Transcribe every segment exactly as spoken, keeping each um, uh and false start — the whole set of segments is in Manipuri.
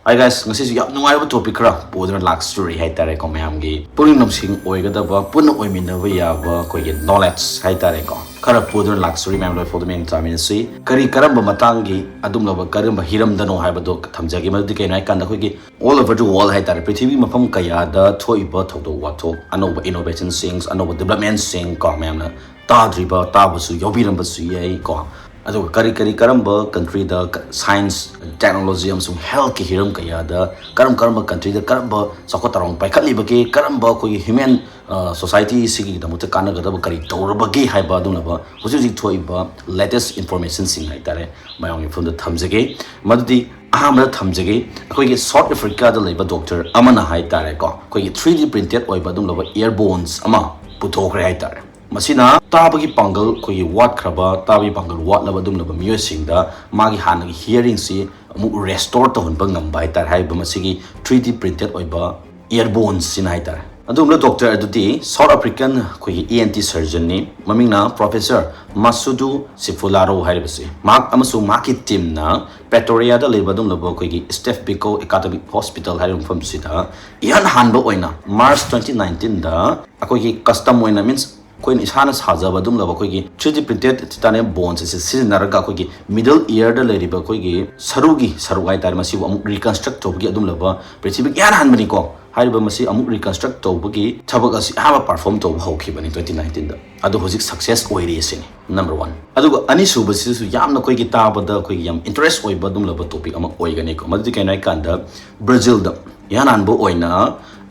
Hi guys, ꯉꯁꯤꯁꯨ ꯌꯥꯝ ꯅꯨꯡꯉꯥꯏꯕ topic ꯈꯔ ꯄꯨꯗꯨꯅ ꯂꯥꯛꯆꯔꯤ ꯍꯥꯏꯇꯥꯔꯦꯀꯣ꯫ ꯃꯌꯥꯝꯒꯤ ꯄꯨꯛꯅꯤꯡ ꯂꯧꯁꯤꯡ ꯑꯣꯏꯒꯗꯕ, ꯄꯨꯟꯅ ꯑꯣꯏꯃꯤꯟꯅꯕ ꯌꯥꯕ ꯑꯩꯈꯣꯏꯒꯤ knowledge ꯍꯥꯏꯇꯥꯔꯦꯀꯣ, ꯈꯔ ꯄꯨꯗꯨꯅ ꯂꯥꯛꯆꯔꯤ꯫ ꯃꯌꯥꯝ ꯂꯣꯏꯐꯥꯎꯗ ꯃꯤꯠꯌꯦꯡ ꯆꯥꯃꯤꯟꯅꯁꯤ꯫ ꯀꯔꯤ, ꯀꯔꯝꯕ ꯃꯇꯥꯡꯒꯤ, ꯑꯗꯨꯝꯂꯕ ꯀꯔꯝꯕ ꯍꯤꯔꯝꯗꯅꯣ ꯍꯥꯏꯕꯗꯣ ꯊꯝꯖꯒꯦ꯫ ꯃꯗꯨꯗꯤ ꯀꯩꯅꯣ ꯍꯥꯏꯀꯥꯟꯗ, ꯑꯩꯈꯣꯏꯒꯤ all over the world ꯍꯥꯏꯇꯥꯔꯦ, ꯄ꯭ꯔꯤꯊꯤꯕꯤ ꯃꯐꯝ ꯀꯌꯥꯗ ꯊꯣꯛꯏꯕ ꯊꯧꯗꯣꯛ ꯋꯥꯊꯣꯛ, ꯑꯅꯧꯕ innovationꯁꯤꯡ, ꯑꯅꯧꯕ developmentꯁꯤꯡ ꯀꯣ, ꯃꯌꯥꯝꯅ ꯇꯥꯗ꯭ꯔꯤꯕ, ꯇꯥꯕꯁꯨ ꯌꯥꯎꯕꯤꯔꯝꯕꯁꯨ ꯌꯥꯏ ꯀꯣ꯫ ꯑꯗꯨꯒ ꯀꯔꯤ ꯀꯔꯤ, ꯀꯔꯝꯕ countryꯗ science, technology ꯑꯃꯁꯨꯡ healthꯀꯤ ꯍꯤꯔꯝ ꯀꯌꯥꯗ ꯀꯔꯝ ꯀꯔꯝꯕ countryꯗ ꯀꯔꯝꯕ ꯆꯥꯎꯈꯠ ꯊꯧꯔꯥꯡ ꯄꯥꯏꯈꯠꯂꯤꯕꯒꯦ, ꯀꯔꯝꯕ ꯑꯩꯈꯣꯏꯒꯤ human, ꯑ, societyꯁꯤꯒꯤꯗꯃꯛꯇ ꯀꯥꯟꯅꯒꯗꯕ ꯀꯔꯤ ꯇꯧꯔꯕꯒꯦ ꯍꯥꯏꯕ ꯑꯗꯨꯒꯨꯝꯂꯕ ꯍꯧꯖꯤꯛ ꯍꯧꯖꯤꯛ ꯊꯣꯛꯏꯕ latest informationꯁꯤꯡ ꯍꯥꯏꯇꯥꯔꯦ, ꯃꯌꯥꯝꯒꯤ ꯃꯐꯝꯗ ꯊꯝꯖꯒꯦ꯫ ꯃꯗꯨꯗꯤ ꯑꯍꯥꯟꯕꯗ ꯊꯝꯖꯒꯦ, ꯑꯩꯈꯣꯏꯒꯤ South Africaꯗ ꯂꯩꯕ doctor ꯑꯃꯅ ꯍꯥꯏꯇꯥꯔꯦꯀꯣ, ꯑꯩꯈꯣꯏꯒꯤ three D printed ꯑꯣꯏꯕ ꯑꯗꯨꯒꯨꯝꯂꯕ ear bones ꯑꯃ ꯄꯨꯊꯣꯛꯈ꯭ꯔꯦ ꯍꯥꯏꯇꯥꯔꯦ꯫ ꯃꯁꯤꯅ ꯇꯥꯕꯒꯤ ꯄꯥꯡꯒꯜ ꯑꯩꯈꯣꯏꯒꯤ ꯋꯥꯠꯈ꯭ꯔꯕ, ꯇꯥꯕꯒꯤ ꯄꯥꯡꯒꯜ ꯋꯥꯠꯂꯕ ꯑꯗꯨꯒꯨꯝꯂꯕ ꯃꯤꯑꯣꯏꯁꯤꯡꯗ ꯃꯥꯒꯤ ꯍꯥꯟꯅꯒꯤ hearingꯁꯤ ꯑꯃꯨꯛ restore ꯇꯧꯍꯟꯕ ꯉꯝꯕ ꯍꯥꯏꯇꯥꯔꯦ, ꯍꯥꯏꯔꯤꯕ ꯃꯁꯤꯒꯤ three D printed ꯑꯣꯏꯕ ear bonesꯁꯤꯅ ꯍꯥꯏꯇꯥꯔꯦ꯫ ꯑꯗꯨꯒꯨꯝꯂꯕ doctor ꯑꯗꯨꯗꯤ South African ꯑꯩꯈꯣꯏꯒꯤ E N T surgeonꯅꯤ, ꯃꯃꯤꯡꯅ Professor Masudu Sefularo ꯍꯥꯏꯔꯤꯕꯁꯤ꯫ ꯃꯍꯥꯛ ꯑꯃꯁꯨꯡ ꯃꯍꯥꯛꯀꯤ teamꯅ Pretoriaꯗ ꯂꯩꯕ ꯑꯗꯨꯒꯨꯝꯂꯕ ꯑꯩꯈꯣꯏꯒꯤ Steve Biko Academic Hospital ꯍꯥꯏꯔꯤꯕ ꯃꯐꯝꯁꯤꯗ ꯏꯍꯥꯟ ꯍꯥꯟꯕ ꯑꯣꯏꯅ March twenty nineteenꯗ ꯑꯩꯈꯣꯏꯒꯤ custom ꯑꯣꯏꯅ, means ꯑꯩꯈꯣꯏꯅ ꯏꯁꯥꯅ ꯁꯥꯖꯕ ꯑꯗꯨꯒꯨꯝꯂꯕ ꯑꯈꯣꯏꯒꯤ three D printed titanium bones ꯑꯁꯤ ꯁꯤꯖꯤꯟꯅꯔꯒ ꯑꯈꯣꯏꯒꯤ middle ear ꯗ ꯂꯩꯔꯤꯕ ꯑꯈꯣꯏꯒꯤ ꯁꯔꯨꯒꯤ ꯁꯔꯨꯛ ꯍꯥꯏꯇꯥꯔꯦ, ꯃꯁꯤꯕꯨ ꯑꯃꯨꯛ reconstruct ꯇꯧꯕꯒꯤ ꯑꯗꯨꯒꯨꯝꯂꯕ ꯄ꯭ꯔꯤꯊꯤꯕꯤꯒꯤ ꯏꯍꯥꯟ ꯍꯥꯟꯕꯅꯤꯀꯣ꯫ ꯍꯥꯏꯔꯤꯕ ꯃꯁꯤ ꯑꯃꯨꯛ reconstruct ꯇꯧꯕꯒꯤ ꯊꯕꯛ ꯑꯁꯤ ꯑꯍꯥꯟꯕ perform ꯇꯧꯕ ꯍꯧꯈꯤꯕꯅꯤ twenty nineteen ꯗ꯫ ꯑꯗꯣ ꯍꯧꯖꯤꯛ success ꯑꯣꯏꯔꯤ ꯑꯁꯤꯅꯤ number one꯫ ꯑꯗꯨꯒ ꯑꯅꯤꯁꯨꯕꯁꯤꯁꯨ ꯌꯥꯝꯅ ꯑꯩꯈꯣꯏꯒꯤ ꯇꯥꯕꯗ ꯑꯩꯈꯣꯏꯒꯤ ꯌꯥꯝ interest ꯑꯣꯏꯕ ꯑꯗꯨꯒꯨꯝꯂꯕ topic ꯑꯃ ꯑꯣꯏꯒꯅꯤꯀꯣ꯫ ꯃꯗꯨꯗꯤ ꯀꯩꯅꯣ ꯍꯥꯏꯀꯥꯟꯗ, ꯕ꯭ꯔꯥꯖꯤꯜꯗ ꯏꯍꯥꯟ ꯍꯥꯟꯕ ꯑꯣꯏꯅ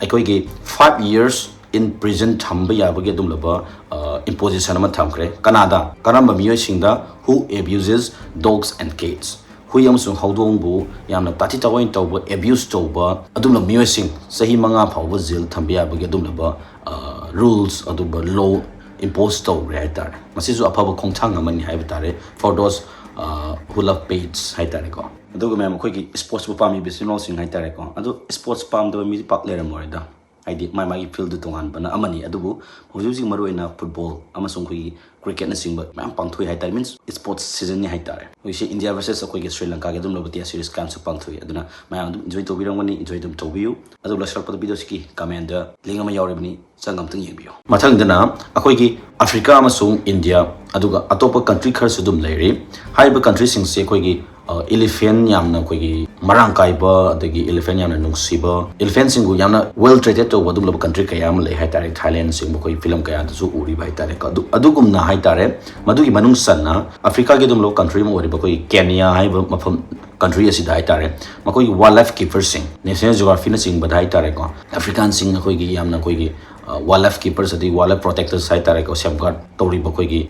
ꯑꯩꯈꯣꯏꯒꯤ five years in prison ꯊꯝꯕ ꯌꯥꯕꯒꯤ ꯑꯗꯨꯒꯨꯝꯂꯕ, ꯑ, imposition ꯑꯃ ꯊꯝꯈ꯭ꯔꯦ꯫ ꯀꯅꯥꯗ? ꯀꯔꯝꯕ ꯃꯤꯑꯣꯏꯁꯤꯡꯗ? Who abuses dogs and cats? ꯍꯨꯏ ꯑꯃꯁꯨꯡ ꯍꯧꯗꯣꯡꯕꯨ ꯌꯥꯝꯅ ꯇꯥꯊꯤ ꯇꯥꯑꯣꯏꯅ ꯇꯧꯕ, abuse ꯇꯧꯕ ꯑꯗꯨꯒꯨꯝꯂꯕ ꯃꯤꯑꯣꯏꯁꯤꯡ ꯆꯍꯤ ꯃꯉꯥ ꯐꯥꯎꯕ jail ꯊꯝꯕ ꯌꯥꯕꯒꯤ ꯑꯗꯨꯒꯨꯝꯂꯕ, ꯑ, rules, ꯑꯗꯨꯒꯨꯝꯕ law impose ꯇꯧꯈ꯭ꯔꯦ ꯍꯥꯏꯇꯥꯔꯦ꯫ ꯃꯁꯤꯁꯨ ꯑꯐꯕ ꯈꯣꯡꯊꯥꯡ ꯑꯃꯅꯤ ꯍꯥꯏꯕ ꯇꯥꯔꯦ, for those, ꯑ, who love pets ꯍꯥꯏꯇꯥꯔꯦꯀꯣ꯫ ꯑꯗꯨꯒ ꯃꯌꯥꯝ ꯑꯩꯈꯣꯏꯒꯤ sports ꯄꯨ ꯄꯥꯝꯃꯤꯕ ꯏꯆꯤꯟ ꯏꯅꯥꯎꯁꯤꯡ ꯍꯥꯏꯇꯥꯔꯦꯀꯣ꯫ ꯑꯗꯨ sports ꯄꯥꯝꯗꯕ ꯃꯤꯗꯤ ꯄꯥꯛ ꯂꯩꯔꯝꯃꯣꯏꯗ꯫ ꯍꯥꯏꯗꯤ ꯃꯥꯏ ꯃꯥꯒꯤ ꯐꯤꯜꯗꯨ ꯇꯣꯉꯥꯟꯕꯅ ꯑꯃꯅꯤ, ꯑꯗꯨꯕꯨ ꯍꯧꯖꯤꯛ ꯍꯧꯖꯤꯛ ꯃꯔꯨꯑꯣꯏꯅ ꯐꯨꯠꯕꯣꯜ ꯑꯃꯁꯨꯡ ꯑꯩꯈꯣꯏꯒꯤ ꯀ꯭ꯔꯤꯀꯦꯠꯅꯆꯤꯡꯕ ꯃꯌꯥꯝ ꯄꯥꯡꯊꯣꯛꯏ ꯍꯥꯏꯇꯥꯔꯦ, ꯃꯤꯟꯁ ꯁ꯭ꯄꯣꯔꯠꯁ ꯁꯤꯖꯟꯅꯤ ꯍꯥꯏꯇꯥꯔꯦ꯫ ꯍꯧꯖꯤꯛꯁꯦ ꯏꯟꯗꯤꯌꯥ ꯚꯔꯁꯦꯁ ꯑꯩꯈꯣꯏꯒꯤ ꯁ꯭ꯔꯤ ꯂꯪꯀꯥꯒꯤ ꯑꯗꯨꯝ ꯂꯧꯕ ꯇꯦꯁ ꯁꯤꯔꯤꯁ ꯀꯌꯥꯝꯁꯨ ꯄꯥꯡꯊꯣꯛꯏ꯫ ꯑꯗꯨꯅ ꯃꯌꯥꯝ ꯑꯗꯨꯝ ꯏꯟꯖꯣꯏ ꯇꯧꯕꯤꯔꯝꯒꯅꯤ, ꯏꯟꯖꯣꯏ ꯑꯗꯨꯝ ꯇꯧꯕꯤꯌꯨ꯫ ꯑꯗꯨ ꯂꯣꯏꯁꯤꯜꯂꯛꯄꯗ ꯚꯤꯗꯤꯑꯣꯁꯤꯒꯤ ꯀꯃꯦꯟꯗ ꯂꯤꯡ ꯑꯃ ꯌꯥꯎꯔꯤꯕꯅꯤ, ꯆꯪꯉ ꯑꯝꯇꯪ ꯌꯦꯡꯕꯤꯌꯨ꯫ ꯃꯊꯪꯗꯅ ꯑꯩꯈꯣꯏꯒꯤ ꯑꯐ꯭ꯔꯤꯀꯥ ꯑꯃꯁꯨꯡ ꯏꯟꯗꯤꯌꯥ, ꯑꯗꯨꯒ ꯑꯇꯣꯞꯄ ꯀꯟꯇ꯭ꯔꯤ ꯈꯔꯁꯨ ꯑꯗꯨꯝ ꯂꯩꯔꯤ꯫ ꯍꯥꯏꯔꯤꯕ ꯀꯟꯇ꯭ꯔꯤꯁꯤꯡꯁꯦ ꯑꯩꯈꯣꯏꯒꯤ ꯏꯂꯤꯐꯦꯟ ꯌꯥꯝꯅ ꯑꯩꯈꯣꯏꯒꯤ ꯃꯔꯥꯡ ꯀꯥꯏꯕ, ꯑꯗꯒꯤ ꯏꯂꯤꯐꯦꯟ ꯌꯥꯝꯅ ꯅꯨꯡꯁꯤꯕ, ꯏꯂꯤꯐꯦꯟꯁꯤꯡꯕꯨ ꯌꯥꯝꯅ ꯋꯦꯜ ꯇ꯭ꯔꯤꯇꯦꯠ ꯇꯧꯕ ꯑꯗꯨꯒꯨꯝꯂꯕ ꯀꯟꯇ꯭ꯔꯤ ꯀꯌꯥ ꯑꯃ ꯂꯩ ꯍꯥꯏꯇꯥꯔꯦ꯫ ꯊꯥꯏꯂꯦꯟꯁꯤꯡꯕꯨ ꯑꯩꯈꯣꯏ ꯐꯤꯂꯝ ꯀꯌꯥꯗꯁꯨ ꯎꯔꯤꯕ ꯍꯥꯏꯇꯥꯔꯦ꯫ ꯑꯗꯨ ꯑꯗꯨꯒꯨꯝꯅ ꯍꯥꯏꯇꯥꯔꯦ, ꯃꯗꯨꯒꯤ ꯃꯅꯨꯡ ꯆꯟꯅ ꯑꯐ꯭ꯔꯤꯀꯥꯒꯤ ꯑꯗꯨꯒꯨꯝꯂꯕ ꯀꯟꯇ꯭ꯔꯤ ꯑꯃ ꯑꯣꯏꯔꯤꯕ ꯑꯩꯈꯣꯏꯒꯤ ꯀꯦꯅꯤꯌꯥ ꯍꯥꯏꯕ ꯃꯐꯝ, ꯀꯟꯇ꯭ꯔꯤ ꯑꯁꯤꯗ ꯍꯥꯏꯇꯥꯔꯦ, ꯃꯈꯣꯏꯒꯤ ꯋꯥꯏꯜ ꯂꯥꯏꯐ ꯀꯤꯄꯔꯁꯤꯡ, ꯅꯦꯁꯅꯦꯜ ꯖꯤꯑꯣꯒ꯭ꯔꯥꯐꯤꯅꯆꯤꯡꯕꯗ ꯍꯥꯏꯇꯥꯔꯦꯀꯣ, ꯑꯐ꯭ꯔꯤꯀꯥꯟꯁꯤꯡ ꯑꯩꯈꯣꯏꯒꯤ ꯌꯥꯝꯅ ꯑꯩꯈꯣꯏꯒꯤ ꯋꯥꯏꯜ ꯂꯥꯏꯐ ꯀꯤꯄꯔꯁ ꯑꯗꯒꯤ ꯋꯥꯏꯜ ꯂꯥꯏꯐ ꯄ꯭ꯔꯣꯇꯦꯛꯇꯔꯁ ꯍꯥꯏꯇꯥꯔꯦꯀꯣ, ꯁꯦꯐꯒꯥꯔꯗ ꯇꯧꯔꯤꯕ ꯑꯩꯈꯣꯏꯒꯤ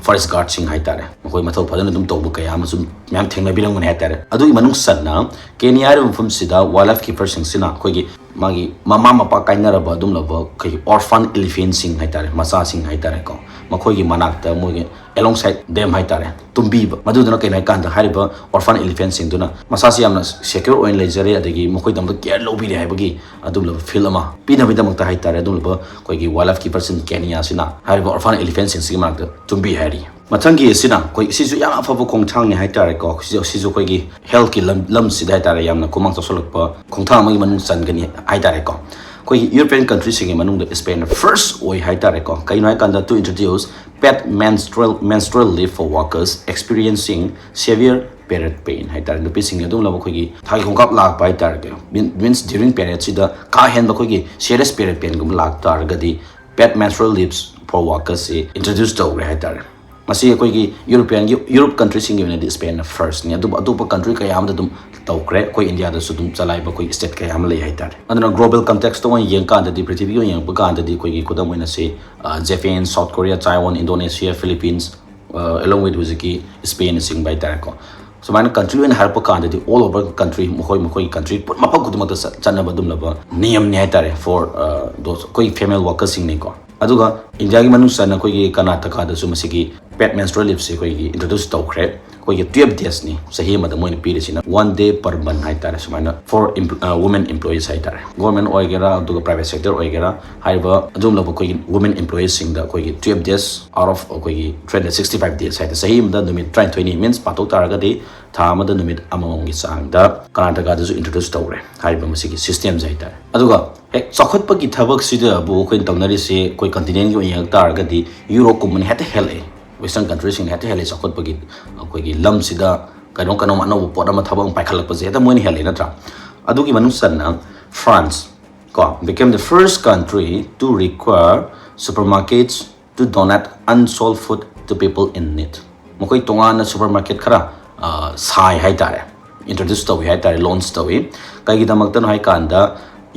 ꯐꯣꯔꯦꯁ ꯒꯥꯔꯗꯁꯤꯡ ꯍꯥꯏꯇꯥꯔꯦ, ꯃꯈꯣꯏ ꯃꯊꯧ ꯐꯖꯅ ꯑꯗꯨꯝ ꯇꯧꯕ ꯀꯌꯥ ꯑꯃꯁꯨ ꯃꯌꯥꯝ ꯊꯦꯡꯅꯕꯤꯔꯝꯒꯅꯤ ꯍꯥꯏꯇꯥꯔꯦ꯫ ꯑꯗꯨꯒꯤ ꯃꯅꯨꯡ ꯆꯟꯅ ꯀꯦꯅꯤꯌꯥ ꯍꯥꯏꯔꯤꯕ ꯃꯐꯝꯁꯤꯗ ꯋꯥꯏꯜ ꯂꯥꯏꯐ ꯀꯤꯄꯔꯁꯤꯡꯁꯤꯅ ꯑꯩꯈꯣꯏꯒꯤ ꯃꯥꯒꯤ ꯃꯃꯥ ꯃꯄꯥ ꯀꯥꯏꯅꯔꯕ ꯑꯗꯨꯝꯂꯕ ꯑꯩꯈꯣꯏꯒꯤ ꯑꯣꯔꯐꯥꯟ ꯏꯂꯤꯐꯦꯟꯁꯤꯡ ꯍꯥꯏꯇꯥꯔꯦ, ꯃꯆꯥꯁꯤꯡ ꯍꯥꯏꯇꯥꯔꯦꯀꯣ, ꯃꯈꯣꯏꯒꯤ ꯃꯅꯥꯛꯇ ꯃꯣꯏꯒꯤ alongside them ꯍꯥꯏꯇꯥꯔꯦ, ꯇꯨꯝꯕꯤꯕ꯫ ꯃꯗꯨꯗꯨꯅ ꯀꯩꯅꯣ ꯍꯥꯏꯀꯥꯟꯗ ꯍꯥꯏꯔꯤꯕ ꯑꯣꯔꯐꯥꯟ ꯏꯂꯤꯐꯦꯟꯁꯤꯡꯗꯨꯅ ꯃꯁꯥꯁꯤ ꯌꯥꯝꯅ ꯁꯦꯀ꯭ꯌꯣꯔ ꯑꯣꯏꯅ ꯂꯩꯖꯔꯦ, ꯑꯗꯒꯤ ꯃꯈꯣꯏꯗꯃꯛꯇ ꯀꯦꯌꯔ ꯂꯧꯕꯤꯔꯦ ꯍꯥꯏꯕꯒꯤ ꯑꯗꯨꯝꯂꯕ ꯐꯤꯜ ꯑꯃ ꯄꯤꯅꯕꯒꯤꯗꯃꯛꯇ ꯍꯥꯏꯇꯥꯔꯦ, ꯑꯗꯨꯝꯂꯕ ꯑꯩꯈꯣꯏꯒꯤ ꯋꯥꯏꯜ ꯂꯥꯏꯐ ꯀꯤꯄꯔꯁꯤꯡ ꯀꯦꯅꯤꯌꯥꯁꯤꯅ ꯍꯥꯏꯔꯤꯕ ꯑꯣꯔꯐꯥꯟ ꯏꯂꯤꯐꯦꯟꯁꯤꯡꯁꯤꯒꯤ ꯃꯅꯥꯛꯇ ꯇꯨꯝꯕꯤ ꯍꯥꯏꯔꯤ꯫ ꯃꯊꯪꯒꯤ ꯑꯁꯤꯅ ꯑꯩꯈꯣꯏ ꯁꯤꯁꯨ ꯌꯥꯝ ꯑꯐꯕ ꯈꯣꯡꯊꯥꯡꯅꯤ ꯍꯥꯏꯇꯥꯔꯦꯀꯣ꯫ ꯁꯤꯁꯨ, ꯁꯤꯁꯨ ꯑꯩꯈꯣꯏꯒꯤ ꯍꯦꯜꯊꯀꯤ ꯂꯝ, ꯂꯝꯁꯤꯗ ꯍꯥꯏꯇꯥꯔꯦ, ꯌꯥꯝꯅ ꯈꯨꯃꯥꯡ ꯆꯥꯎꯁꯜꯂꯛꯄ ꯈꯣꯡꯊꯥꯡ ꯑꯃꯒꯤ ꯃꯅꯨꯡ ꯆꯟꯒꯅꯤ ꯍꯥꯏꯇꯥꯔꯦꯀꯣ꯫ ꯑꯩꯈꯣꯏꯒꯤ ꯌꯨꯔꯣꯄꯤꯌꯟ ꯀꯟꯇ꯭ꯔꯤꯁꯤꯡꯒꯤ ꯃꯅꯨꯡꯗ ꯏꯁꯄꯦꯟꯅ ꯐꯥꯔꯁ ꯑꯣꯏ ꯍꯥꯏꯇꯥꯔꯦꯀꯣ꯫ ꯀꯩꯅꯣ ꯍꯥꯏꯀꯥꯟꯗ, to introduce paid menstrual, menstrual leave for workers experiencing severe period pain ꯍꯥꯏꯇꯥꯔꯦ꯫ ꯅꯨꯄꯤꯁꯤꯡꯒꯤ ꯑꯗꯨꯝꯂꯕ ꯑꯩꯈꯣꯏꯒꯤ ꯊꯥꯒꯤ ꯈꯣꯡꯀꯥꯞ ꯂꯥꯛꯄ ꯍꯥꯏꯇꯥꯔꯦ, ꯀꯩꯅꯣ, means during periodꯁꯤꯗ ꯀꯥ ꯍꯦꯟꯕ ꯑꯩꯈꯣꯏꯒꯤ serious period painꯒꯨꯝꯕ ꯂꯥꯛꯇꯥꯔꯒꯗꯤ paid menstrual leaves for workersꯁꯤ introduce ꯇꯧꯈ꯭ꯔꯦ ꯍꯥꯏꯇꯥꯔꯦ꯫ ꯃꯁꯤ ꯑꯩꯈꯣꯏꯒꯤ ꯌꯨꯔꯣꯄꯤꯌꯟꯒꯤ, ꯌꯨꯔꯣꯞ ꯀꯟꯇ꯭ꯔꯤꯁꯤꯡꯒꯤ ꯑꯣꯏꯅꯗꯤ ꯏꯁꯄꯦꯟꯅ ꯐꯥꯔꯁꯅꯤ, ꯑꯗꯨꯕꯨ ꯑꯇꯣꯞꯄ ꯀꯟꯇ꯭ꯔꯤ ꯀꯌꯥ ꯑꯃꯗ ꯑꯗꯨꯝ ꯇꯧꯈ꯭ꯔꯦ꯫ ꯑꯩꯈꯣꯏ ꯏꯟꯗꯤꯌꯥꯗꯁꯨ ꯑꯗꯨꯝ ꯆꯂꯥꯏꯕ ꯑꯩꯈꯣꯏ ꯁ꯭ꯇꯦꯠ ꯀꯌꯥ ꯑꯃ ꯂꯩ ꯍꯥꯏꯇꯥꯔꯦ꯫ ꯑꯗꯨꯅ global contextꯇ ꯑꯣꯏꯅ ꯌꯦꯡꯀꯥꯟꯗꯗꯤ, ꯄ꯭ꯔꯤꯊꯤꯕꯤꯒꯤ ꯑꯣꯏꯅ ꯌꯦꯡꯉꯛꯄ ꯀꯥꯟꯗꯗꯤ, ꯑꯩꯈꯣꯏꯒꯤ ꯈꯨꯗꯝ ꯑꯣꯏꯅ ꯁꯤ, ꯑ, Japan, South Korea, Taiwan, Indonesia, Philippines, ꯑ, along with ꯍꯧꯖꯤꯛꯀꯤ ꯏꯁꯄꯦꯟꯅꯆꯤꯡꯕ ꯍꯥꯏꯇꯥꯔꯦꯀꯣ꯫ ꯁꯨꯃꯥꯏꯅ ꯀꯟꯇ꯭ꯔꯤ ꯑꯣꯏꯅ ꯍꯥꯏꯔꯛꯄ ꯀꯥꯟꯗꯗꯤ, all over country, ꯃꯈꯣꯏ ꯃꯈꯣꯏꯒꯤ ꯀꯟꯇ꯭ꯔꯤ ꯄꯨꯝ-, ꯃꯐꯝ ꯈꯨꯗꯤꯡꯃꯛꯇ ꯆꯠ-, ꯆꯠꯅꯕ ꯑꯗꯨꯝꯂꯕ ꯅꯤꯌꯝꯅꯤ ꯍꯥꯏꯇꯥꯔꯦ, for, ꯑ, those ꯑꯩꯈꯣꯏ female workersꯁꯤꯡꯅꯤꯀꯣ꯫ ꯑꯗꯨꯒ ꯏꯟꯗꯤꯌꯥꯒꯤ ꯃꯅꯨꯡ ꯆꯟꯅ ꯑꯩꯈꯣꯏꯒꯤ ꯀꯔꯅꯥꯇꯀꯥꯗꯁꯨ ꯃꯁꯤꯒꯤ paid menstrual leave ꯁꯦ ꯑꯩꯈꯣꯏꯒꯤ introduce ꯇꯧꯈ꯭ꯔꯦ꯫ ꯑꯩꯈꯣꯏꯒꯤ twelve days ꯅꯤ ꯆꯍꯤ ꯑꯃꯗ ꯃꯣꯏꯅ ꯄꯤꯔꯤꯁꯤꯅ, one day per month ꯍꯥꯏꯇꯥꯔꯦ꯫ ꯁꯨꯃꯥꯏꯅ for empl- ꯑ, women employees ꯍꯥꯏꯇꯥꯔꯦ, government ꯑꯣꯏꯒꯦꯔꯥ ꯑꯗꯨꯒ private sector ꯑꯣꯏꯒꯦꯔꯥ, ꯍꯥꯏꯔꯤꯕ ꯑꯗꯨꯒꯨꯝꯂꯕ ꯑꯩꯈꯣꯏꯒꯤ women employees ꯁꯤꯡꯗ ꯑꯩꯈꯣꯏꯒꯤ twelve days out of ꯑꯩꯈꯣꯏꯒꯤ three hundred sixty five days ꯍꯥꯏꯗꯤ ꯆꯍꯤ ꯑꯃꯗ ꯅꯨꯃꯤꯠ ꯇꯔꯥꯅꯤꯊꯣꯏꯅꯤ means ꯄꯥꯊꯣꯛ ꯇꯥꯔꯒꯗꯤ ꯊꯥ ꯑꯃꯗ ꯅꯨꯃꯤꯠ ꯑꯃꯃꯝꯒꯤ ꯆꯥꯡꯗ ꯀꯔꯅꯥꯇꯀꯥꯗꯁꯨ introduce ꯇꯧꯔꯦ ꯍꯥꯏꯔꯤꯕ ꯃꯁꯤꯒꯤ system ꯁꯦ ꯍꯥꯏꯇꯥꯔꯦ꯫ ꯑꯗꯨꯒ ꯍꯦꯛ ꯆꯥꯎꯈꯠꯄꯒꯤ ꯊꯕꯛꯁꯤꯗꯕꯨ ꯑꯩꯈꯣꯏꯅ ꯇꯧꯅꯔꯤꯁꯦ ꯑꯩꯈꯣꯏ continent ꯀꯤ ꯑꯣꯏꯅ ꯌꯦꯡꯉꯛ ꯇꯥꯔꯒꯗꯤ ꯌꯨꯔꯣꯞꯀꯨꯝꯕꯅ ꯍꯦꯛꯇ ꯍꯦꯜꯂꯛꯑꯦ꯫ Western country ꯁꯤꯡꯅ ꯍꯦꯛꯇ ꯍꯦꯜꯂꯛꯑꯦ ꯆꯥꯎꯈꯠꯄꯒꯤ ꯑꯩꯈꯣꯏꯒꯤ ꯂꯝꯁꯤꯗ ꯀꯩꯅꯣꯝ ꯀꯩꯅꯣꯝ ꯑꯅꯧꯕ ꯄꯣꯠ ꯑꯃ ꯊꯕꯛ ꯑꯃ ꯄꯥꯏꯈꯠꯂꯛꯄꯁꯦ ꯍꯦꯛꯇ ꯃꯣꯏꯅ ꯍꯦꯜꯂꯛꯑꯦ ꯅꯠꯇ꯭ꯔꯥ? ꯑꯗꯨꯒꯤ ꯃꯅꯨꯡ ꯆꯟꯅ France ꯀꯣ became the first country to require supermarkets to donate unsold food to people in need. ꯃꯈꯣꯏ ꯇꯣꯉꯥꯟꯅ supermarket ꯈꯔ ꯑ, ꯁꯥꯏ ꯍꯥꯏꯇꯥꯔꯦ, introduce ꯇꯧꯏ ꯍꯥꯏꯇꯥꯔꯦ, launch ꯇꯧꯏ꯫ ꯀꯩꯒꯤꯗꯃꯛꯇꯅꯣ ꯍꯥꯏꯀꯥꯟꯗ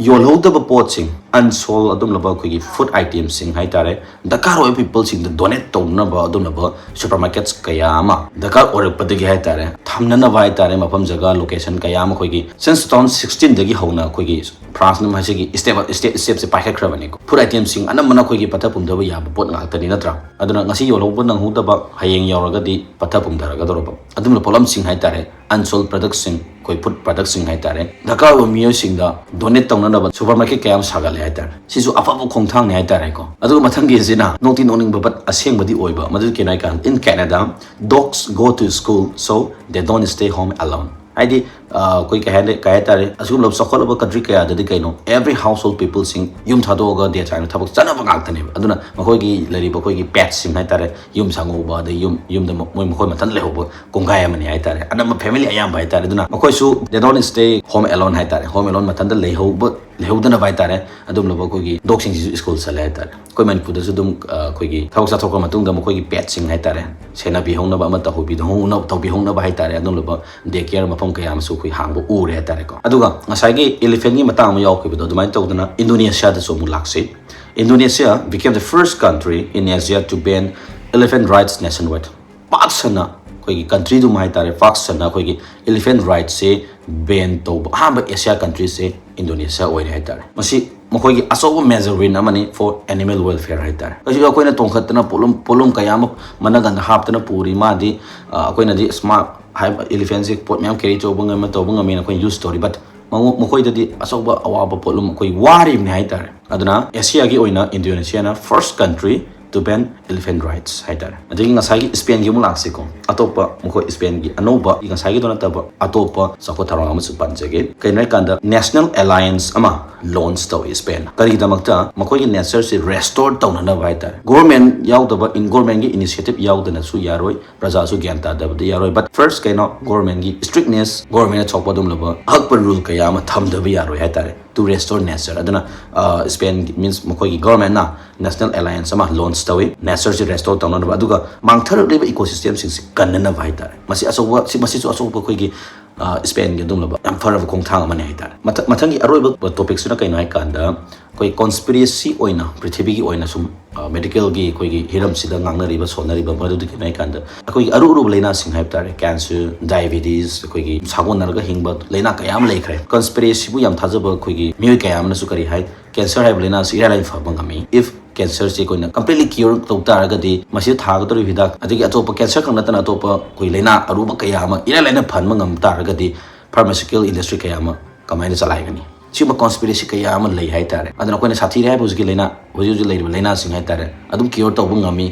ꯌꯣꯜꯍꯧꯗꯕ ꯄꯣꯠꯁꯤꯡ, unsold ꯑꯗꯨꯒꯨꯝꯂꯕ ꯑꯩꯈꯣꯏꯒꯤ food item ꯁꯤꯡ ꯍꯥꯏꯇꯥꯔꯦ, ꯗꯔꯀꯥꯔ ꯑꯣꯏꯕ people ꯁꯤꯡꯗ donate ꯇꯧꯅꯕ ꯑꯗꯨꯒꯨꯝꯂꯕ supermarkets ꯀꯌꯥ ꯑꯃ ꯗꯔꯀꯥꯔ ꯑꯣꯏꯔꯛꯄꯗꯒꯤ ꯍꯥꯏꯇꯥꯔꯦ, ꯊꯝꯅꯅꯕ ꯍꯥꯏꯇꯥꯔꯦ, ꯃꯐꯝ ꯖꯒꯥ location ꯀꯌꯥ ꯑꯃ ꯑꯩꯈꯣꯏꯒꯤ since two thousand sixteen ꯗꯒꯤ ꯍꯧꯅ ꯑꯩꯈꯣꯏꯒꯤ France ꯅ ꯃꯁꯤꯒꯤ step step ꯁꯦ ꯄꯥꯏꯈꯠꯈ꯭ꯔꯕꯅꯤꯀꯣ꯫ Food item ꯁꯤꯡ ꯑꯅꯝꯕꯅ ꯑꯩꯈꯣꯏꯒꯤ ꯄꯠꯊ ꯄꯨꯝꯊꯕ ꯌꯥꯕ ꯄꯣꯠ ꯉꯥꯛꯇꯅꯤ ꯅꯠꯇ꯭ꯔꯥ? ꯑꯗꯨꯅ ꯉꯁꯤ ꯌꯣꯜꯍꯧꯕ ꯅꯪꯍꯧꯗꯕ ꯍꯌꯦꯡ ꯌꯧꯔꯒꯗꯤ ꯄꯠꯊ ꯄꯨꯝꯊꯔꯒꯗꯧꯔꯕ ꯑꯗꯨꯝꯕ ꯄꯣꯠꯂꯝꯁꯤꯡ ꯍꯥꯏꯇꯥꯔꯦ, unsold product ꯁꯤꯡ, ꯑꯩꯈꯣꯏ food product ꯁꯤꯡ ꯍꯥꯏꯇꯥꯔꯦ, ꯗꯔꯀꯥꯔ ꯑꯣꯏꯕ ꯃꯤꯑꯣꯏꯁꯤꯡꯗ donate ꯇꯧꯅꯅꯕ supermarket ꯀꯌꯥ ꯑꯃ ꯁꯥꯒꯠꯂꯦ ꯍꯥꯏꯇꯥꯔꯦ꯫ ꯁꯤꯁꯨ ꯑꯐꯕ ꯈꯣꯡꯊꯥꯡꯅꯤ ꯍꯥꯏꯇꯥꯔꯦꯀꯣ꯫ ꯑꯗꯨꯒ ꯃꯊꯪꯒꯤ ꯑꯁꯤꯅ ꯅꯣꯛꯇꯤ ꯅꯣꯛꯅꯤꯡꯕ but ꯑꯁꯦꯡꯕꯗꯤ ꯑꯣꯏꯕ, ꯃꯗꯨ ꯀꯩꯅꯣ ꯍꯥꯏꯀꯥꯟꯗ in Canada, dogs go to school so they don't stay home alone꯫ ꯍꯥꯏꯗꯤ ꯑ, ꯑꯩꯈꯣꯏ ꯀꯩ ꯍꯥꯏꯅꯤ, ꯀꯩ ꯍꯥꯏꯇꯥꯔꯦ, ꯑꯁꯤꯒꯨꯝꯂꯕ ꯆꯥꯎꯈꯠꯂꯕ country ꯀꯌꯥꯗꯗꯤ ꯀꯩꯅꯣ, every household people ꯁꯤꯡ ꯌꯨꯝ ꯊꯥꯗꯣꯛꯑꯒ day time ꯗ ꯊꯕꯛ ꯆꯠꯅꯕ ꯉꯥꯛꯇꯅꯦꯕ꯫ ꯑꯗꯨꯅ ꯃꯈꯣꯏꯒꯤ ꯂꯩꯔꯤꯕ ꯑꯩꯈꯣꯏꯒꯤ pet ꯁꯤꯡ ꯍꯥꯏꯇꯥꯔꯦ, ꯌꯨꯝ ꯁꯪꯉꯨꯕ, ꯑꯗꯩ ꯌꯨꯝ ꯌꯨꯝꯗ ꯃ- ꯃꯣꯏ ꯃꯈꯣꯏ ꯃꯊꯟ ꯂꯩꯍꯧꯕ ꯀꯣꯡꯒꯥꯏ ꯑꯃꯅꯤ ꯍꯥꯏꯇꯥꯔꯦ, ꯑꯅꯝꯕ family ꯑꯌꯥꯝꯕ ꯍꯥꯏꯇꯥꯔꯦ꯫ ꯑꯗꯨꯅ ꯃꯈꯣꯏꯁꯨ they don't stay home alone ꯍꯥꯏꯇꯥꯔꯦ, home alone ꯃꯊꯟꯇ ꯂꯩꯍꯧꯕ ꯂꯩꯍꯧꯗꯅꯕ ꯍꯥꯏꯇꯥꯔꯦ꯫ ꯑꯗꯨꯒꯨꯝꯂꯕ ꯑꯩꯈꯣꯏꯒꯤ dog ꯁꯤꯡꯁꯤꯁꯨ school ꯆꯠꯂꯦ ꯍꯥꯏꯇꯥꯔꯦ꯫ ꯑꯩꯈꯣꯏ ꯃꯅꯤꯄꯨꯔꯗꯁꯨ ꯑꯗꯨꯝ ꯑ, ꯑꯩꯈꯣꯏꯒꯤ ꯊꯕꯛ ꯆꯠꯊꯣꯛꯈ꯭ꯔ ꯃꯇꯨꯡꯗ ꯃꯈꯣꯏꯒꯤ pet ꯁꯤꯡ ꯍꯥꯏꯇꯥꯔꯦ, ꯁꯦꯟꯅꯕꯤꯍꯧꯅꯕ ꯑꯃ ꯇꯧꯍꯧꯕꯤꯍꯧꯅ- ꯇꯧꯕꯤꯍꯧꯅꯕ ꯍꯥꯏꯇꯥꯔꯦ, ꯑꯗꯨꯒꯨꯝꯂꯕ day care ꯃꯐꯝ ꯀꯌꯥ ꯑꯃꯁꯨ ꯑꯩꯈꯣꯏ ꯍꯥꯡꯕ ꯎꯔꯦ ꯍꯥꯏꯇꯥꯔꯦꯀꯣ꯫ ꯑꯗꯨꯒ ꯉꯁꯥꯏꯒꯤ elephant ꯀꯤ ꯃꯇꯥꯡ ꯑꯃ ꯌꯥꯎꯈꯤꯕꯗꯣ, ꯑꯗꯨꯃꯥꯏꯅ ꯇꯧꯗꯅ Indonesia ꯗꯁꯨ ꯑꯃꯨꯛ ꯂꯥꯛꯁꯤ꯫ Indonesia became the first country in Asia to ban elephant rides nationwide꯫ ꯄꯥꯛ ꯁꯟꯅ ꯑꯩꯈꯣꯏꯒꯤ country ꯗꯨꯃ ꯍꯥꯏꯇꯥꯔꯦ, ꯄꯥꯛ ꯁꯟꯅ ꯑꯩꯈꯣꯏꯒꯤ elephant ride ꯁꯦ ban ꯇꯧꯕ ꯑꯍꯥꯟꯕ Asia country ꯁꯦ Indonesia ꯑꯣꯏꯔꯦ ꯍꯥꯏꯇꯥꯔꯦ꯫ ꯃꯁꯤ ꯃꯈꯣꯏꯒꯤ ꯑꯆꯧꯕ major win ꯑꯃꯅꯤ for animal welfare ꯍꯥꯏꯇꯥꯔꯦ꯫ ꯀꯩꯁꯨ ꯑꯩꯈꯣꯏꯅ ꯇꯣꯡꯈꯠꯇꯅ ꯄꯣꯠꯂꯨꯝ ꯄꯣꯠꯂꯨꯝ ꯀꯌꯥ ꯑꯃ ꯃꯅꯒꯟꯗ ꯍꯥꯞꯇꯅ ꯄꯨꯔꯤ꯫ ꯃꯥꯗꯤ ꯑ, ꯑꯩꯈꯣꯏꯅꯗꯤ smart ꯍꯥꯏꯕ elephant ꯁꯦ ꯄꯣꯠ ꯃꯌꯥꯝ carry ꯇꯧꯕ ꯉꯝꯃꯤ, ꯇꯧꯕ ꯉꯝꯃꯦꯅ ꯑꯩꯈꯣꯏꯅ use ꯇꯧꯔꯤ, but ꯃꯉꯣ- ꯃꯈꯣꯏꯗꯗꯤ ꯑꯆꯧꯕ ꯑꯋꯥꯕ ꯄꯣꯠꯂꯨꯝ ꯑꯩꯈꯣꯏ ꯋꯥꯔꯤꯕꯅꯤ ꯍꯥꯏꯇꯥꯔꯦ꯫ ꯑꯗꯨꯅ ꯑꯦꯁꯤꯌꯥꯒꯤ ꯑꯣꯏꯅ ꯏꯟꯗꯣꯅꯦꯁꯤꯌꯥꯅ first country to ban elephant rights ꯍꯥꯏꯇꯥꯔꯦ꯫ ꯑꯗꯒꯤ ꯉꯁꯥꯏꯒꯤ ꯏꯁꯄꯦꯟꯒꯤ ꯑꯃꯨꯛ ꯂꯥꯛꯁꯤꯀꯣ꯫ ꯑꯇꯣꯞꯄ ꯃꯈꯣꯏ ꯏꯁꯄꯦꯟꯒꯤ ꯑꯅꯧꯕ, ꯉꯁꯥꯏꯒꯤꯗꯣ ꯅꯠꯇꯕ ꯑꯇꯣꯞꯄ ꯆꯥꯎꯈꯠ ꯊꯧꯔꯥꯡ ꯑꯃꯁꯨ ꯄꯟꯖꯒꯦ꯫ ꯀꯩꯅꯣ ꯍꯥꯏꯀꯥꯟꯗ national alliance ꯑꯃ launch ꯇꯧꯏ ꯏꯁꯄꯦꯟ꯫ ꯀꯔꯤꯒꯤꯗꯃꯛꯇ? ꯃꯈꯣꯏꯒꯤ nature ꯁꯤ restore ꯇꯧꯅꯅꯕ ꯍꯥꯏꯇꯥꯔꯦ꯫ Government ꯌꯥꯎꯗꯕ, in government ꯒꯤ initiative ꯌꯥꯎꯗꯅꯁꯨ ꯌꯥꯔꯣꯏ, ꯄ꯭ꯔꯖꯥꯁꯨ ꯒ꯭ꯌꯥꯟ ꯇꯥꯗꯕꯗꯤ ꯌꯥꯔꯣꯏ꯫ But first ꯀꯩꯅꯣ, government ꯒꯤ strictness, government ꯅ ꯊꯣꯛꯄ ꯑꯗꯨꯝꯂꯕ ꯑꯍꯛꯄ rule ꯀꯌꯥ ꯑꯃ ꯊꯝꯗꯕ ꯌꯥꯔꯣꯏ ꯍꯥꯏꯇꯥꯔꯦ, to restore nature꯫ ꯑꯗꯨꯅ ꯏꯁꯄꯦꯟ means ꯃꯈꯣꯏꯒꯤ government ꯅ national alliance ꯑꯃ launch ꯇꯧꯏ, nature ꯁꯤ restore ꯇꯧꯅꯅꯕ, ꯑꯗꯨꯒ ꯃꯥꯡꯊꯔꯛꯂꯤꯕ ecosystem ꯁꯤꯡꯁꯤ ꯀꯟꯅꯅꯕ ꯍꯥꯏꯇꯥꯔꯦ꯫ ꯃꯁꯤ ꯑꯆꯧꯕ, ꯁꯤ, ꯃꯁꯤꯁꯨ ꯑꯆꯧꯕ ꯑꯩꯈꯣꯏꯒꯤ ꯑ, ꯏꯁꯄꯦꯟꯒꯤ ꯑꯗꯨꯝꯂꯕ ꯌꯥꯝ ꯐꯔꯕ ꯈꯣꯡꯊꯥꯡ ꯑꯃꯅꯤ ꯍꯥꯏꯇꯥꯔꯦ꯫ ꯃꯊ- ꯃꯊꯪꯒꯤ ꯑꯔꯣꯏꯕ topic ꯁꯤꯅ ꯀꯩꯅꯣ ꯍꯥꯏꯀꯥꯟꯗ, ꯑꯩꯈꯣꯏ conspiracy ꯑꯣꯏꯅ, ꯄ꯭ꯔꯤꯊꯤꯕꯤꯒꯤ ꯑꯣꯏꯅ ꯁꯨꯝ, ꯑ, medical ꯒꯤ ꯑꯩꯈꯣꯏꯒꯤ ꯍꯤꯔꯝꯁꯤꯗ ꯉꯥꯡꯅꯔꯤꯕ, ꯁꯣꯟꯅꯔꯤꯕ, ꯃꯗꯨꯗꯤ ꯀꯩꯅꯣ ꯍꯥꯏꯀꯥꯟꯗ, ꯑꯩꯈꯣꯏꯒꯤ ꯑꯔꯨ ꯑꯔꯨꯕ ꯂꯥꯏꯅꯥꯁꯤꯡ ꯍꯥꯏꯕ ꯇꯥꯔꯦ, cancer, diabetes, ꯑꯩꯈꯣꯏꯒꯤ ꯁꯥꯒꯣꯟꯅꯔꯒ ꯍꯤꯡꯕ ꯂꯥꯏꯅꯥ ꯀꯌꯥ ꯑꯃ ꯂꯩꯈ꯭ꯔꯦ꯫ Conspiracy ꯕꯨ ꯌꯥꯝ ꯊꯥꯖꯕ ꯑꯩꯈꯣꯏꯒꯤ ꯃꯤꯑꯣꯏ ꯀꯌꯥ ꯑꯃꯅꯁꯨ ꯀꯔꯤ ꯍꯥꯏ, cancer ꯍꯥꯏꯕ ꯂꯥꯏꯅꯥꯁꯤ ꯏꯔꯥꯏ ꯂꯥꯏꯅ ꯐꯕ ꯉꯝꯃꯤ꯫ If cancer ꯁꯤ ꯑꯩꯈꯣꯏꯅ completely cure ꯇꯧ ꯇꯥꯔꯒꯗꯤ, ꯃꯁꯤꯗ ꯊꯥꯒꯗꯧꯔꯤꯕ ꯍꯤꯗꯥꯛ, ꯑꯗꯒꯤ ꯑꯇꯣꯞꯄ cancer ꯈꯛ ꯅꯠꯇꯅ ꯑꯇꯣꯞꯄ ꯑꯩꯈꯣꯏ ꯂꯥꯏꯅꯥ ꯑꯔꯨꯕ ꯀꯌꯥ ꯑꯃ ꯏꯔꯥꯏ ꯂꯥꯏꯅ ꯐꯍꯟꯕ ꯉꯝ ꯇꯥꯔꯒꯗꯤ, pharmaceutical industry ꯀꯌꯥ ꯑꯃ ꯀꯃꯥꯏꯅ ꯆꯂꯥꯏꯒꯅꯤ? ꯁꯤꯒꯨꯝꯕ conspiracy ꯀꯌꯥ ꯑꯃ ꯂꯩ ꯍꯥꯏꯇꯥꯔꯦ꯫ ꯑꯗꯨꯅ ꯑꯩꯈꯣꯏꯅ ꯁꯥꯊꯤꯔꯦ ꯍꯥꯏꯕ ꯍꯧꯖꯤꯛꯀꯤ ꯂꯥꯏꯅꯥ, ꯍꯧꯖꯤꯛ ꯍꯧꯖꯤꯛ ꯂꯩꯔꯤꯕ ꯂꯥꯏꯅꯥꯁꯤꯡ ꯍꯥꯏꯇꯥꯔꯦ, ꯑꯗꯨꯝ cure ꯇꯧꯕ ꯉꯝꯃꯤ,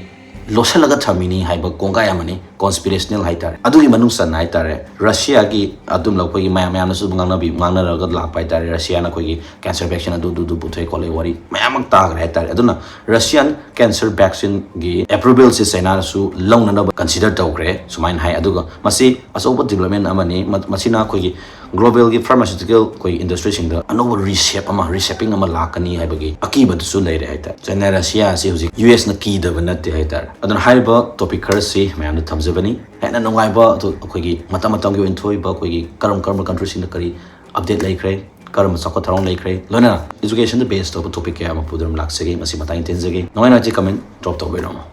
ꯂꯣꯠꯁꯤꯜꯂꯒ ꯊꯝꯃꯤꯅꯤ ꯍꯥꯏꯕ ꯀꯣꯡꯒꯥꯏ ꯑꯃꯅꯤ, conspirational ꯍꯥꯏꯇꯥꯔꯦ꯫ ꯑꯗꯨꯒꯤ ꯃꯅꯨꯡ ꯆꯟꯅ ꯍꯥꯏꯇꯥꯔꯦ, ꯔꯁꯤꯌꯥꯒꯤ ꯑꯗꯨꯝ ꯑꯩꯈꯣꯏꯒꯤ ꯃꯌꯥꯝ, ꯃꯌꯥꯝꯅꯁꯨ ꯉꯥꯡꯅꯕꯤ, ꯉꯥꯡꯅꯔꯒ ꯂꯥꯛꯄ ꯍꯥꯏꯇꯥꯔꯦ, ꯔꯁꯤꯌꯥꯅ ꯑꯩꯈꯣꯏꯒꯤ cancer vaccine ꯑꯗꯨ, ꯑꯗꯨ, ꯑꯗꯨ ꯄꯨꯊꯣꯛꯑꯦ ꯈꯣꯠꯂꯦ ꯋꯥꯔꯤ ꯃꯌꯥꯝ ꯑꯃ ꯇꯥꯈ꯭ꯔꯦ ꯍꯥꯏꯇꯥꯔꯦ꯫ ꯑꯗꯨꯅ Russian cancer vaccine ꯒꯤ approval ꯁꯤ ꯆꯩꯅꯥꯅꯁꯨ ꯂꯧꯅꯅꯕ consider ꯇꯧꯈ꯭ꯔꯦ ꯁꯨꯃꯥꯏꯅ ꯍꯥꯏ꯫ ꯑꯗꯨꯒ ꯃꯁꯤ ꯑꯆꯧꯕ development ꯑꯃꯅꯤ꯫ ꯃ-, ꯃꯁꯤꯅ ꯑꯩꯈꯣꯏꯒꯤ global ꯒꯤ pharmaceutical ꯑꯩꯈꯣꯏꯒꯤ industry ꯁꯤꯡꯗ ꯑꯅꯧꯕ reshape ꯑꯃ, reshaping ꯑꯃ ꯂꯥꯛꯀꯅꯤ ꯍꯥꯏꯕꯒꯤ ꯑꯀꯤꯕꯗꯨꯁꯨ ꯂꯩꯔꯦ ꯍꯥꯏꯇꯥꯔꯦ꯫ ꯆꯩꯅꯥ ꯔꯁꯤꯌꯥ ꯑꯁꯤ ꯍꯧꯖꯤꯛ ꯌꯨ ꯑꯦꯁꯅ ꯀꯤꯗꯕ ꯅꯠꯇꯦ ꯍꯥꯏꯇꯥꯔꯦ꯫ ꯑꯗꯨꯅ ꯍꯥꯏꯔꯤꯕ topic ꯈꯔꯁꯤ ꯃꯌꯥꯝꯗ ꯊꯝꯖꯕꯅꯤ꯫ ꯍꯦꯟꯅ ꯅꯨꯡꯉꯥꯏꯕ ꯑꯗꯨ ꯑꯩꯈꯣꯏꯒꯤ ꯃꯇꯝ ꯃꯇꯝꯒꯤ ꯑꯣꯏꯅ ꯊꯣꯛꯏꯕ ꯑꯩꯈꯣꯏꯒꯤ ꯀꯔꯝ ꯀꯔꯝꯕ country ꯁꯤꯡꯗ ꯀꯔꯤ update ꯂꯩꯈ꯭ꯔꯦ, ꯀꯔꯝꯕ ꯆꯥꯎꯈꯠ ꯊꯧꯔꯥꯡ ꯂꯩꯈ꯭ꯔꯦ, ꯂꯣꯏꯅꯅ education ꯗ base ꯇꯧꯕ topic ꯀꯌꯥ ꯑꯃ ꯄꯨꯗꯨꯅ ꯂꯥꯛꯆꯒꯦ꯫ ꯃꯁꯤ ꯃꯇꯥꯡ ꯇꯦꯟꯖꯒꯦ꯫ ꯅꯨꯡꯉꯥꯏ ꯅꯨꯡꯉꯥꯏꯇꯦ comment drop ꯇꯧꯕꯤꯔꯝꯃꯣ꯫